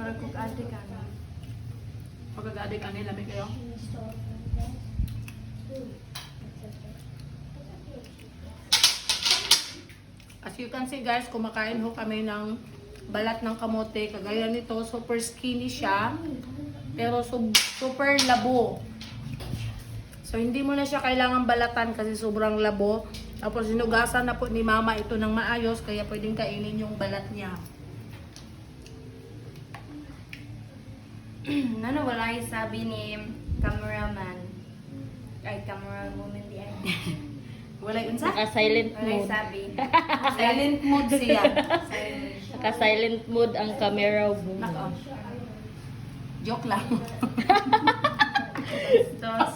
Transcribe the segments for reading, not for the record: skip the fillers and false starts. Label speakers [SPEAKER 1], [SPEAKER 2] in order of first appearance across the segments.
[SPEAKER 1] Murag kog adik ana.
[SPEAKER 2] Pagkagadik ani, lami kayo. As you can see, guys, kumakain ho kami ng balat ng kamote. Kagaya nito, super skinny siya. Pero super labo. So, hindi mo na siya kailangan balatan kasi sobrang labo. Tapos, hinugasan na po ni mama ito ng maayos, kaya pwedeng kainin yung balat niya.
[SPEAKER 1] Nano wala yung sabi ni cameraman. Ay, camera woman di ay.
[SPEAKER 2] Wala yun sa?
[SPEAKER 3] Naka-silent
[SPEAKER 1] Wala yung
[SPEAKER 3] mode.
[SPEAKER 1] sabi.
[SPEAKER 2] Silent mode siya.
[SPEAKER 3] Naka-silent mode ang camera woman.
[SPEAKER 2] Nako. Joke lang.
[SPEAKER 1] Dos.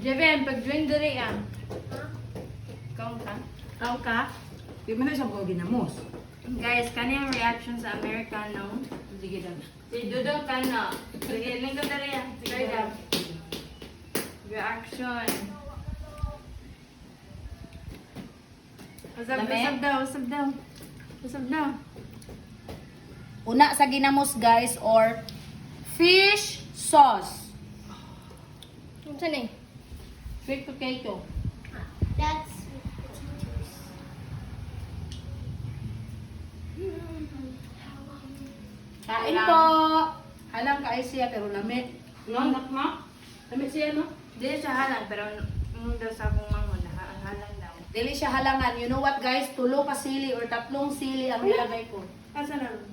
[SPEAKER 1] Jeven, pag-join diri ah. Kaon ka?
[SPEAKER 2] Tao ka? Di mo na siya buo ginamos.
[SPEAKER 1] Guys, kaniyang reaction sa Americano.
[SPEAKER 2] Sige lang.
[SPEAKER 1] Si Dudong kano. Sige, lingkod diri ah. Sige daw. Reaction. Usab,
[SPEAKER 2] Lami?
[SPEAKER 1] usab daw, usab daw. Usab daw.
[SPEAKER 2] Una sa ginamos, guys, or fish sauce.
[SPEAKER 4] Unsa ni?
[SPEAKER 2] Sweet potato.
[SPEAKER 4] That's sweet potatoes.
[SPEAKER 2] Kain po! Halang kain siya pero lami. No, nak no? Lami siya, no?
[SPEAKER 1] Dili siya halang, pero nung daw sa akong mangon, halang daw.
[SPEAKER 2] Dili siya halangan. You know what, guys? Tulo ka sili or tatlong sili ang nilagay ko.
[SPEAKER 1] Asa na?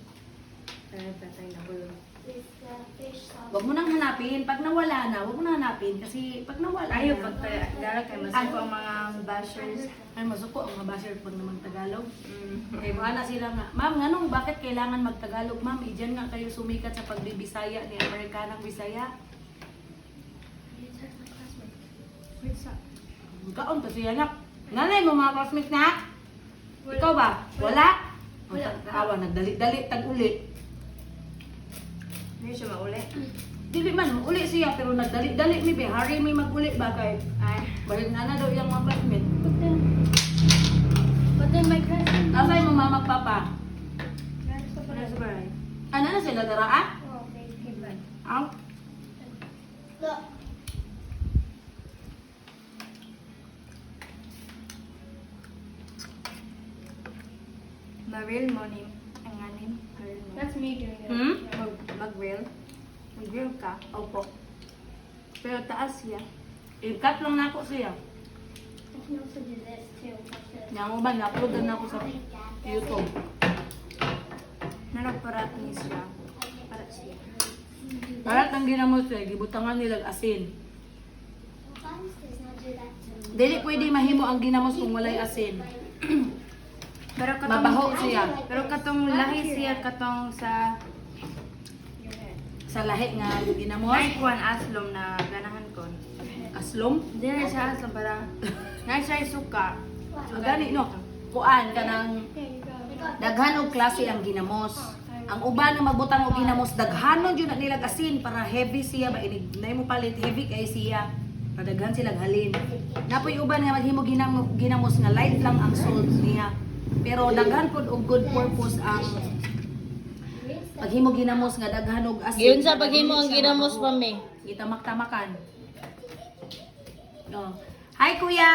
[SPEAKER 1] Ay, patay na bulong.
[SPEAKER 4] With the fish sauce.
[SPEAKER 2] Wag mo nang hanapin. Pag nawala na, wag mo nang hanapin. Kasi pag nawala
[SPEAKER 1] Ayaw,
[SPEAKER 2] na.
[SPEAKER 1] pag dala kay masuko ang mga bashers.
[SPEAKER 2] Ay, masuko ang mga basher pag naman Tagalog.
[SPEAKER 1] Mm.
[SPEAKER 2] Eh, na sila nga. Ma'am, nganong bakit kailangan magtagalog, ma'am? Idiyan nga kayo sumikat sa pagbibisaya ni Amerikanang Bisaya.
[SPEAKER 4] You text my classmate.
[SPEAKER 1] Wait, sa?
[SPEAKER 2] Kaon kasi anak. Nanay mo mga classmates na? Ikaw ba? Wala?
[SPEAKER 4] Wala.
[SPEAKER 2] Awa, nagdali-dali, tag-uli.
[SPEAKER 1] Hindi siya mauli.
[SPEAKER 2] Dili man, uli siya, pero nagdali-dali mi be. Hari may mag-uli ba kay?
[SPEAKER 1] Ay,
[SPEAKER 2] Balik na na daw iyang mga classmate.
[SPEAKER 4] But then my classmate.
[SPEAKER 2] Nasa'y mo mama papa?
[SPEAKER 1] nasa baray.
[SPEAKER 2] Ano na sila dara ah?
[SPEAKER 4] Oh, they came back.
[SPEAKER 2] Aw.
[SPEAKER 4] Look.
[SPEAKER 1] Ma-real mo ni ang anim. Ma-real mo.
[SPEAKER 4] That's me doing it.
[SPEAKER 2] Hmm?
[SPEAKER 1] Mag-real. Mag-real ka.
[SPEAKER 2] Opo.
[SPEAKER 1] Pero taas siya.
[SPEAKER 2] I-cut lang na ako siya.
[SPEAKER 4] I can also do this too. Watch this.
[SPEAKER 2] Yang uban, na-upload na ako sa YouTube.
[SPEAKER 1] Nanagparat ni siya. Parat siya.
[SPEAKER 2] Parat ang ginamos eh, gibutangan nila asin.
[SPEAKER 4] Sometimes does not do that to me.
[SPEAKER 2] Dili pwede mahimo ang ginamos kung walay asin.
[SPEAKER 1] Pero katong,
[SPEAKER 2] Mabaho siya.
[SPEAKER 1] Pero katong lahi siya katong sa
[SPEAKER 4] Your head.
[SPEAKER 2] Sa lahi nga ginamos,
[SPEAKER 1] ay kuan aslom na ganahan ko.
[SPEAKER 2] aslom.
[SPEAKER 1] Hindi na siya aslom para na siya suka.
[SPEAKER 2] Ang gani no. Kuan kanang
[SPEAKER 4] There you go. I got
[SPEAKER 2] daghan og klase ang ginamos. Ang uban nga magbutang og ginamos daghanon jud na nila asin para heavy siya ba inig nay mo palit heavy kay siya. Padaghan sila halin. Napoy uban nga maghimo ginamos nga light lang ang salt niya. Pero daghan pud og good purpose ang paghimo ginamos nga daghan og asin.
[SPEAKER 3] Yun sa paghimo ang ginamos, mami.
[SPEAKER 2] Gitamak-tamakan. Oh. Hi, kuya!